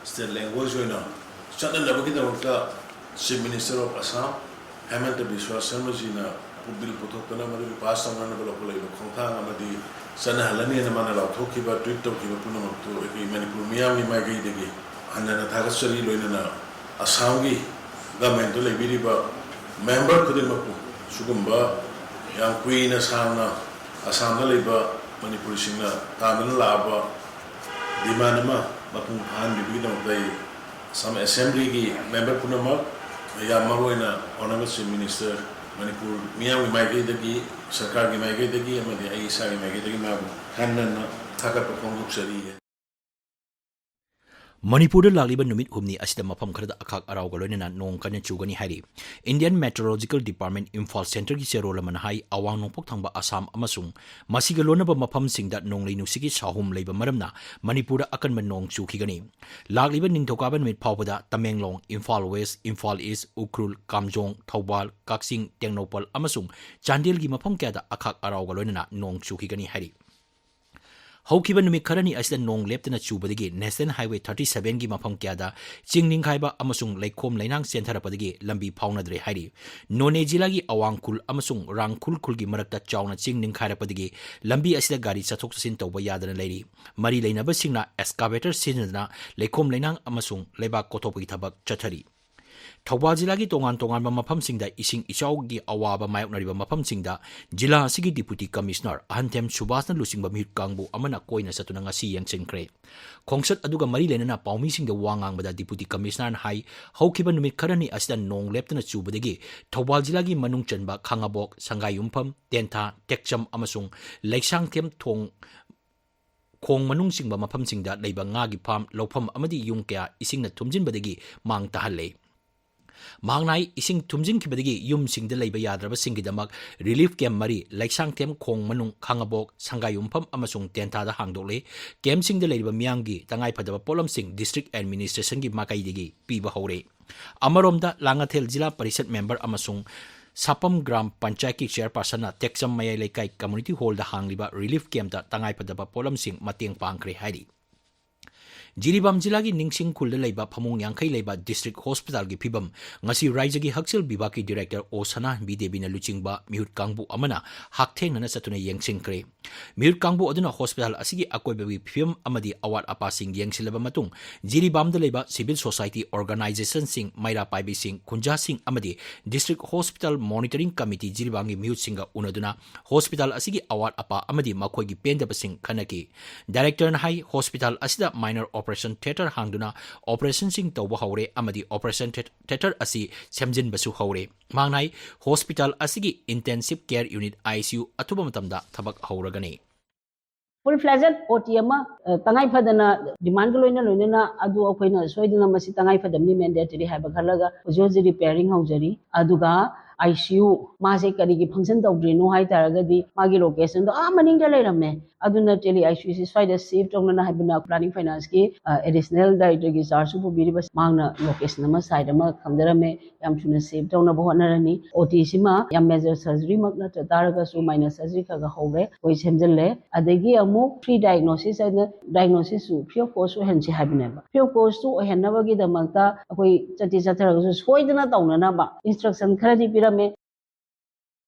ꯁ꯭ꯇꯦꯠ ꯂꯦꯡꯒ꯭ꯋꯦꯖ ꯑꯣꯏꯅ ꯆꯠꯅꯅꯕꯒꯤꯗꯃꯛꯇ chief minister of Assam Himanta Biswa ꯁꯔꯃꯖꯤꯅ ꯕꯤꯜ ꯄꯨꯊꯣꯛꯇꯅ ꯃꯗꯨꯒꯤ ꯄꯥꯁ ꯇꯧꯅꯅꯕ ꯂꯧꯈꯠꯂꯛꯏꯕ ꯈꯣꯡꯊꯥꯡ ꯑꯃꯗꯤ ꯆꯠꯅꯍꯜꯂꯅꯤꯅ ꯃꯥꯅ ꯂꯥꯎꯊꯣꯛꯈꯤꯕ, ꯇ꯭ꯋꯤꯠ ꯇꯧꯈꯤꯕ ꯄꯨꯝꯅꯃꯛꯇꯨ ꯑꯩꯈꯣꯏ ꯃꯅꯤꯄꯨꯔ ꯃꯤꯌꯥꯝꯒꯤ ꯃꯥꯏꯀꯩꯗꯒꯤ ꯍꯟꯅ ꯍꯟꯅ ꯊꯥꯒꯠꯆꯔꯤ꯫ ꯂꯣꯏꯅꯅ ꯑꯁꯥꯝꯒꯤ ꯒꯃꯦꯟꯗ ꯂꯩꯕꯤꯔꯤꯕ ꯃꯦꯝꯕꯔ ꯈꯨꯗꯤꯡꯃꯛꯄꯨ ꯁꯤꯒꯨꯝꯕ ꯌꯥꯝ ꯀꯨꯏꯅ ꯁꯥꯡꯅ ꯑꯁꯥꯝꯗ ꯂꯩꯕ ꯃꯅꯤꯄꯨꯔꯤꯁꯤꯡꯅ ꯇꯥꯟꯗꯨꯅ ꯂꯥꯛꯑꯕ ꯗꯤꯃꯥꯟ ꯑꯃ ꯃꯄꯨꯡ ꯐꯥꯍꯟꯕꯤꯕꯒꯤꯗꯃꯛꯇ ꯑꯩ ꯑꯁꯥꯝ ꯑꯦꯁꯦꯝꯕ꯭ꯂꯤꯒꯤ ꯃꯦꯝꯕꯔ ꯄꯨꯝꯅꯃꯛ, ꯌꯥꯝ ꯃꯔꯨꯑꯣꯏꯅ ꯑꯣꯅꯔꯦꯕꯜ ꯆꯤꯐ ꯃꯤꯅꯤꯁꯇꯔ, ꯃꯅꯤꯄꯨꯔ ꯃꯤꯌꯥꯝꯒꯤ ꯃꯥꯏꯀꯩꯗꯒꯤ, ꯁꯔꯀꯥꯔꯒꯤ ꯃꯥꯏꯀꯩꯗꯒꯤ ꯑꯃꯗꯤ ꯑꯩ ꯏꯁꯥꯒꯤ ꯃꯥꯏꯀꯩꯗꯒꯤ ꯃꯥꯕꯨ ꯍꯟꯅ ꯍꯟꯅ ꯊꯥꯒꯠꯄ ꯐꯣꯡꯗꯣꯛꯆꯔꯤ꯫ ꯃꯅꯤꯄꯨꯔꯗ ꯂꯥꯛꯂꯤꯕ ꯅꯨꯃꯤꯠ ꯍꯨꯝꯅꯤ ꯑꯁꯤꯗ ꯃꯐꯝ ꯈꯔꯗ ꯑꯈꯥꯛ ꯑꯔꯥꯎꯒ ꯂꯣꯏꯅꯅ ꯅꯣꯡ ꯀꯟꯅ ꯆꯨꯒꯅꯤ ꯍꯥꯏꯔꯤ꯫ ꯏꯟꯗꯤꯌꯟ ꯃꯦꯇ꯭ꯔꯣꯂꯣꯖꯤꯀꯦꯜ ꯗꯤꯄꯥꯔꯠꯃꯦꯟ ꯏꯝꯐꯥꯜ ꯁꯦꯟꯇꯔꯒꯤ ꯆꯦꯔꯣꯜ ꯑꯃꯅ ꯍꯥꯏ, ꯑꯋꯥꯡ ꯅꯣꯡꯄꯣꯛ ꯊꯪꯕ ꯑꯁꯥꯝ ꯑꯃꯁꯨꯡ ꯃꯁꯤꯒ ꯂꯣꯟꯅꯕ ꯃꯐꯝꯁꯤꯡꯗ ꯅꯣꯡꯂꯩ ꯅꯨꯡꯁꯤꯠꯀꯤ ꯁꯥꯍꯨꯝ ꯂꯩꯕ ꯃꯔꯝꯅ ꯃꯅꯤꯄꯨꯔꯗ ꯑꯀꯟꯕ ꯅꯣꯡ ꯆꯨꯈꯤꯒꯅꯤ꯫ ꯂꯥꯛꯂꯤꯕ ꯅꯤꯡꯊꯧꯀꯥꯕ ꯅꯨꯃꯤꯠ ꯐꯥꯎꯕꯗ ꯇꯃꯦꯡꯂꯣꯡ, ꯏꯝꯐꯥꯜ ꯋꯦꯁ, ꯏꯝꯐꯥꯜ ꯏꯁ, ꯎꯈ꯭ꯔꯨꯜ, ꯀꯥꯝꯖꯣꯡ, ꯊꯧꯕꯥꯜ, ꯀꯛꯆꯤꯡ, ꯇꯦꯡꯅꯧꯄꯜ ꯑꯃꯁꯨꯡ ꯆꯥꯟꯗꯦꯜꯒꯤ ꯃꯐꯝ ꯀꯌꯥꯗ ꯑꯈꯥꯛ ꯑꯔꯥꯎꯒ ꯂꯣꯏꯅꯅ ꯅꯣꯡ ꯆꯨꯈꯤꯒꯅꯤ ꯍꯥꯏꯔꯤ꯫ ꯍꯧꯈꯤꯕ ꯅꯨꯃꯤꯠ ꯈꯔꯅꯤ ꯑꯁꯤꯗ ꯅꯣꯡ ꯂꯦꯞꯇꯅ ꯆꯨꯕꯗꯒꯤ ꯅꯦꯁꯅꯦꯜ ꯍꯥꯏꯋꯦ ꯊꯥꯔꯇꯤ ꯁꯚꯦꯟꯒꯤ ꯃꯐꯝ ꯀꯌꯥꯗ ꯆꯤꯡ ꯅꯤꯡꯈꯥꯏꯕ ꯑꯃꯁꯨꯡ ꯂꯩꯈꯣꯝ ꯂꯩꯅꯥꯡ ꯆꯦꯟꯊꯔꯛꯄꯗꯒꯤ ꯂꯝꯕꯤ ꯐꯥꯎꯅꯗ꯭ꯔꯦ ꯍꯥꯏꯔꯤ꯫ ꯅꯣꯅꯦ ꯖꯤꯂꯥꯒꯤ ꯑꯋꯥꯡ ꯈꯨꯜ ꯑꯃꯁꯨꯡ ꯔꯥꯡꯈꯨꯜ ꯈꯨꯜꯒꯤ ꯃꯔꯛꯇ ꯆꯥꯎꯅ ꯆꯤꯡ ꯅꯤꯡꯈꯥꯏꯔꯛꯄꯗꯒꯤ ꯂꯝꯕꯤ ꯑꯁꯤꯗ ꯒꯥꯔꯤ ꯆꯠꯊꯣꯛ ꯆꯠꯁꯤꯟ ꯇꯧꯕ ꯌꯥꯗꯅ ꯂꯩꯔꯤ꯫ ꯃꯔꯤ ꯂꯩꯅꯕꯁꯤꯡꯅ ꯑꯦꯛꯁꯀꯥꯚꯦꯇꯔ ꯁꯤꯖꯤꯟꯅꯗꯨꯅ ꯂꯩꯈꯣꯝ ꯂꯩꯅꯥꯡ ꯑꯃꯁꯨꯡ ꯂꯩꯕꯥꯛ ꯀꯣꯊꯣꯛꯄꯒꯤ ꯊꯕꯛ ꯆꯠꯊꯔꯤ꯫ ꯊꯧꯕꯥꯜ ꯖꯤꯂꯥꯒꯤ ꯇꯣꯉꯥꯟ ꯇꯣꯉꯥꯟꯕ ꯃꯐꯝꯁꯤꯡꯗ ꯏꯁꯤꯡ ꯏꯆꯥꯎꯒꯤ ꯑꯋꯥꯕ ꯃꯥꯌꯣꯛꯅꯔꯤꯕ ꯃꯐꯝꯁꯤꯡꯗ ꯖꯤꯂꯥ ꯑꯁꯤꯒꯤ ꯗꯤꯄꯨꯇꯤ ꯀꯃꯤꯁꯅꯔ ꯑꯍꯟꯊꯦꯝ ꯁꯨꯕꯥꯁꯅ ꯂꯨꯆꯤꯡꯕ ꯃꯤꯍꯨꯠ ꯀꯥꯡꯕꯨ ꯑꯃꯅ ꯀꯣꯏꯅ ꯆꯠꯇꯨꯅ ꯉꯁꯤ ꯌꯦꯡꯁꯤꯟꯈ꯭ꯔꯦ꯫ ꯈꯣꯡꯆꯠ ꯑꯗꯨꯒ ꯃꯔꯤ ꯂꯩꯅꯅ ꯄꯥꯎꯃꯤꯁꯤꯡꯗ ꯋꯥ ꯉꯥꯡꯕꯗ ꯗꯤꯄꯨꯇꯤ ꯀꯃꯤꯁꯅꯔꯅ ꯍꯥꯏ, ꯍꯧꯈꯤꯕ ꯅꯨꯃꯤꯠ ꯈꯔꯅꯤ ꯑꯁꯤꯗ ꯅꯣꯡ ꯂꯦꯞꯇꯅ ꯆꯨꯕꯗꯒꯤ ꯊꯧꯕꯥꯜ ꯖꯤꯂꯥꯒꯤ ꯃꯅꯨꯡ ꯆꯟꯕ ꯈꯥꯉꯕꯣꯛ, ꯁꯪꯒꯥꯏꯌꯨꯝꯐꯝ, ꯇꯦꯟꯊꯥ, ꯇꯦꯛꯆꯝ ꯑꯃꯁꯨꯡ ꯂꯩꯁꯥꯡꯊꯦꯝ ꯊꯣꯡ ꯈꯣꯡ ꯃꯅꯨꯡ ꯆꯤꯡꯕ ꯃꯐꯝꯁꯤꯡꯗ ꯂꯩꯕ ꯉꯥꯒꯤ ꯐꯥꯝ, ꯂꯧꯐꯝ ꯑꯃꯗꯤ ꯌꯨꯝ ꯀꯌꯥ ꯏꯁꯤꯡꯅ ꯊꯨꯝꯖꯤꯟꯕꯗꯒꯤ ꯃꯥꯡ ꯇꯥꯍꯜꯂꯦ꯫ ꯃꯍꯥꯛꯅ ꯍꯥꯏ, ꯏꯁꯤꯡ ꯊꯨꯝꯖꯤꯟꯈꯤꯕꯗꯒꯤ ꯌꯨꯝꯁꯤꯡꯗ ꯂꯩꯕ ꯌꯥꯗ꯭ꯔꯕꯁꯤꯡꯒꯤꯗꯃꯛ ꯔꯤꯂꯤꯐ ꯀꯦꯝꯞ ꯃꯔꯤ ꯂꯩꯁꯥꯡꯊꯦꯝ, ꯈꯣꯡ ꯃꯅꯨꯡ, ꯈꯥꯉꯕꯣꯛ, ꯁꯪꯒꯥꯏꯌꯨꯝꯐꯝ ꯑꯃꯁꯨꯡ ꯇꯦꯟꯊꯥꯗ ꯍꯥꯡꯗꯣꯛꯂꯦ꯫ ꯀꯦꯝꯞꯁꯤꯡꯗ ꯂꯩꯔꯤꯕ ꯃꯤꯌꯥꯝꯒꯤ ꯇꯉꯥꯏꯐꯗꯕ ꯄꯣꯠꯂꯝꯁꯤꯡ ꯗꯤꯁꯇ꯭ꯔꯤꯛ ꯑꯦꯗꯃꯤꯅꯤꯁꯇ꯭ꯔꯦꯁꯟꯒꯤ ꯃꯥꯏꯀꯩꯗꯒꯤ ꯄꯤꯕ ꯍꯧꯔꯦ꯫ ꯑꯃꯔꯣꯝꯗ, ꯂꯥꯡꯉꯊꯦꯜ ꯖꯤꯂꯥ ꯄꯔꯤꯁꯠ ꯃꯦꯝꯕꯔ ꯑꯃꯁꯨꯡ ꯁꯥꯄꯝ ꯒ꯭ꯔꯥꯝ ꯄꯟꯆꯥꯌꯠꯀꯤ ꯆꯦꯌꯔꯄꯥꯔꯁꯟꯅ ꯇꯦꯛꯆꯝ ꯃꯌꯥꯏ ꯂꯩꯀꯥꯏ ꯀꯝꯃ꯭ꯌꯨꯅꯤꯇꯤ ꯍꯣꯜꯗ ꯍꯥꯡꯂꯤꯕ ꯔꯤꯂꯤꯐ ꯀꯦꯝꯞꯇ ꯇꯉꯥꯏꯐꯗꯕ ꯄꯣꯠꯂꯝꯁꯤꯡ ꯃꯇꯦꯡ ꯄꯥꯡꯈ꯭ꯔꯦ ꯍꯥꯏꯔꯤ꯫ ꯖꯤꯔꯤꯕꯥꯝ ꯖꯤꯂꯥꯒꯤ ꯅꯤꯡꯁꯤꯡ ꯈꯨꯜꯗ ꯂꯩꯕ ꯐꯃꯨꯡ ꯌꯥꯡꯈꯩ ꯂꯩꯕ ꯗꯤꯁꯇ꯭ꯔꯤꯛ ꯍꯣꯁꯄꯤꯇꯥꯜꯒꯤ ꯐꯤꯕꯝ ꯉꯁꯤ ꯔꯥꯏꯖꯒꯤ ꯍꯛꯁꯦꯜ ꯕꯤꯚꯥꯒꯀꯤ ꯗꯤꯔꯦꯛꯇꯔ ꯑꯣ ꯁꯅꯥꯍꯟꯕꯤ ꯗꯦꯕꯤꯅ ꯂꯨꯆꯤꯡꯕ ꯃꯤꯍꯨꯠ ꯀꯥꯡꯕꯨ ꯑꯃꯅ ꯍꯛꯊꯦꯡꯅꯅ ꯆꯠꯇꯨꯅ ꯌꯦꯡꯁꯤꯟꯈ꯭ꯔꯦ꯫ ꯃꯤꯍꯨꯠ ꯀꯥꯡꯕꯨ ꯑꯗꯨꯅ ꯍꯣꯁꯄꯤꯇꯥꯜ ꯑꯁꯤꯒꯤ ꯑꯀꯣꯏꯕꯒꯤ ꯐꯤꯕꯝ ꯑꯃꯗꯤ ꯑꯋꯥꯠ ꯑꯄꯥꯁꯤꯡ ꯌꯦꯡꯁꯤꯜꯂꯕ ꯃꯇꯨꯡ, ꯖꯤꯔꯤꯕꯥꯝꯗ ꯂꯩꯕ ꯁꯤꯚꯤꯜ ꯁꯣꯁꯥꯏꯇꯤ ꯑꯣꯔꯒꯅꯥꯏꯖꯦꯁꯟꯁꯤꯡ, ꯃꯩꯔꯥ ꯄꯥꯏꯕꯤꯁꯤꯡ, ꯈꯨꯟꯖꯥꯁꯤꯡ ꯑꯃꯗꯤ ꯗꯤꯁꯇ꯭ꯔꯤꯛ ꯍꯣꯁꯄꯤꯇꯥꯜ ꯃꯣꯅꯤꯇꯔꯤꯡ ꯀꯃꯤꯇꯤ ꯖꯤꯔꯤꯕꯥꯝꯒꯤ ꯃꯤꯍꯨꯠꯁꯤꯡꯒ ꯎꯅꯗꯨꯅ ꯍꯣꯁꯄꯤꯇꯥꯜ ꯑꯁꯤꯒꯤ ꯑꯋꯥꯠ ꯑꯄꯥ ꯑꯃꯗꯤ ꯃꯈꯣꯏꯒꯤ ꯄꯦꯟꯗꯕꯁꯤꯡ ꯈꯟꯅꯈꯤ꯫ ꯗꯥꯏꯔꯦꯛꯇꯔꯅ ꯍꯥꯏ, ꯍꯣꯁꯄꯤꯇꯥꯜ ꯑꯁꯤꯗ ꯃꯥꯏꯅꯔ ꯑꯣꯄꯔꯦꯁꯟ ꯊꯤꯌꯦꯇꯔ ꯍꯥꯡꯗꯨꯅ ꯑꯣꯄꯔꯦꯁꯟꯁꯤꯡ ꯇꯧꯕ ꯍꯧꯔꯦ ꯑꯃꯗꯤ ꯑꯣꯄꯔꯦꯁꯟ ꯊꯤꯌꯦꯇꯔ ꯑꯁꯤ ꯁꯦꯝꯖꯤꯟꯕꯁꯨ ꯍꯧꯔꯦ꯫ ꯃꯍꯥꯛꯅ ꯍꯥꯏ, ꯍꯣꯁꯄꯤꯇꯥꯜ ꯑꯁꯤꯒꯤ ꯏꯟꯇꯦꯟꯁꯤꯚ care unit, I C U, ꯑꯊꯨꯕ ꯃꯇꯝꯗ ꯊꯕꯛ ꯍꯧꯔꯒꯅꯤ꯫ ꯐꯨꯜ ꯐ꯭ꯂꯦꯖꯦꯠ ꯑꯣ ꯇꯤ ꯑꯃ ꯑ, ꯇꯉꯥꯏ ꯐꯗꯅ ꯗꯤꯃꯥꯟꯒ ꯂꯣꯏꯅ ꯂꯣꯏꯅꯅ ꯑꯗꯨ ꯑꯩꯈꯣꯏꯅ ꯁꯣꯏꯗꯅ ꯃꯁꯤ ꯇꯉꯥꯏ ꯐꯗꯕꯅꯤ, ꯃꯦꯟꯗꯦꯇꯔꯤ ꯍꯥꯏꯕ ꯈꯜꯂꯒ ꯍꯧꯖꯤꯛ ꯍꯧꯖꯤꯛ ꯔꯤꯄꯦꯌꯔꯤꯡ ꯍꯧꯖꯔꯤ꯫ ꯑꯗꯨꯒ ꯑꯥꯏ ꯁꯤ ꯌꯨ ꯃꯥꯁꯦ ꯀꯔꯤꯒꯤ ꯐꯪꯁꯟ ꯇꯧꯗ꯭ꯔꯤꯅꯣ ꯍꯥꯏ ꯇꯥꯔꯒꯗꯤ ꯃꯥꯒꯤ ꯂꯣꯀꯦꯁꯟꯗꯣ ꯑꯥ ꯃꯅꯤꯡꯗ ꯂꯩꯔꯝꯃꯦ꯫ ꯑꯗꯨꯅ ꯇꯦꯂꯤ ꯑꯥꯏ ꯁꯤ ꯌꯨꯁꯤ ꯁ꯭ꯋꯥꯏꯗ ꯁꯤꯐ ꯇꯧꯅꯅ ꯍꯥꯏꯕꯅ ꯄ꯭ꯂꯥꯅꯤꯡ ꯐꯥꯏꯅꯥꯟꯁꯀꯤ ꯑꯦꯗꯤꯁꯅꯦꯜ ꯗꯥꯏꯔꯦꯛꯇꯔꯒꯤ ꯆꯥꯔꯖꯁꯨ ꯄꯨꯕꯤꯔꯤꯕ ꯃꯍꯥꯛꯅ ꯂꯣꯀꯦꯁꯟ ꯑꯃ ꯁꯥꯏꯠ ꯑꯃ ꯈꯪꯖꯔꯝꯃꯦ꯫ ꯌꯥꯝ ꯊꯨꯅ ꯁꯦꯞ ꯇꯧꯅꯕ ꯍꯣꯠꯅꯔꯅꯤ꯫ ꯑꯣ ꯇꯤꯁꯤꯃ ꯌꯥꯝ ꯃꯦꯖꯔ ꯁꯔꯖꯔꯤꯃꯛ ꯅꯠꯇ ꯇꯥꯔꯒꯁꯨ ꯃꯥꯏꯅꯔ ꯁꯔꯖꯔꯤ ꯈꯔ ꯈꯔ ꯍꯧꯔꯦ, ꯑꯩꯈꯣꯏ ꯁꯦꯝꯖꯤꯜꯂꯦ꯫ ꯑꯗꯒꯤ ꯑꯃꯨꯛ ꯐ꯭ꯔꯤ ꯗꯥꯏꯒꯅꯣꯁꯤꯁ ꯍꯥꯏꯅ ꯗꯥꯏꯒꯅꯣꯁꯤꯁꯁꯨ ꯐ꯭ꯔꯤ ꯑꯣꯐ ꯀꯣꯁ ꯑꯣꯏꯍꯟꯁꯤ ꯍꯥꯏꯕꯅꯦꯕ꯫ ꯐ꯭ꯔꯤ ꯑꯣꯐ ꯀꯣꯁꯇꯨ ꯑꯣꯏꯍꯟꯅꯕꯒꯤꯗꯃꯛꯇ ꯑꯩꯈꯣꯏ ꯆꯠꯇꯤ ꯆꯠꯊꯔꯒꯁꯨ ꯁꯣꯏꯗꯅ ꯇꯧꯅꯅꯕ ꯏꯟꯁꯇ꯭ꯔꯛꯁꯟ ꯈꯔꯗꯤ ꯄꯤꯔꯝꯃꯦ꯫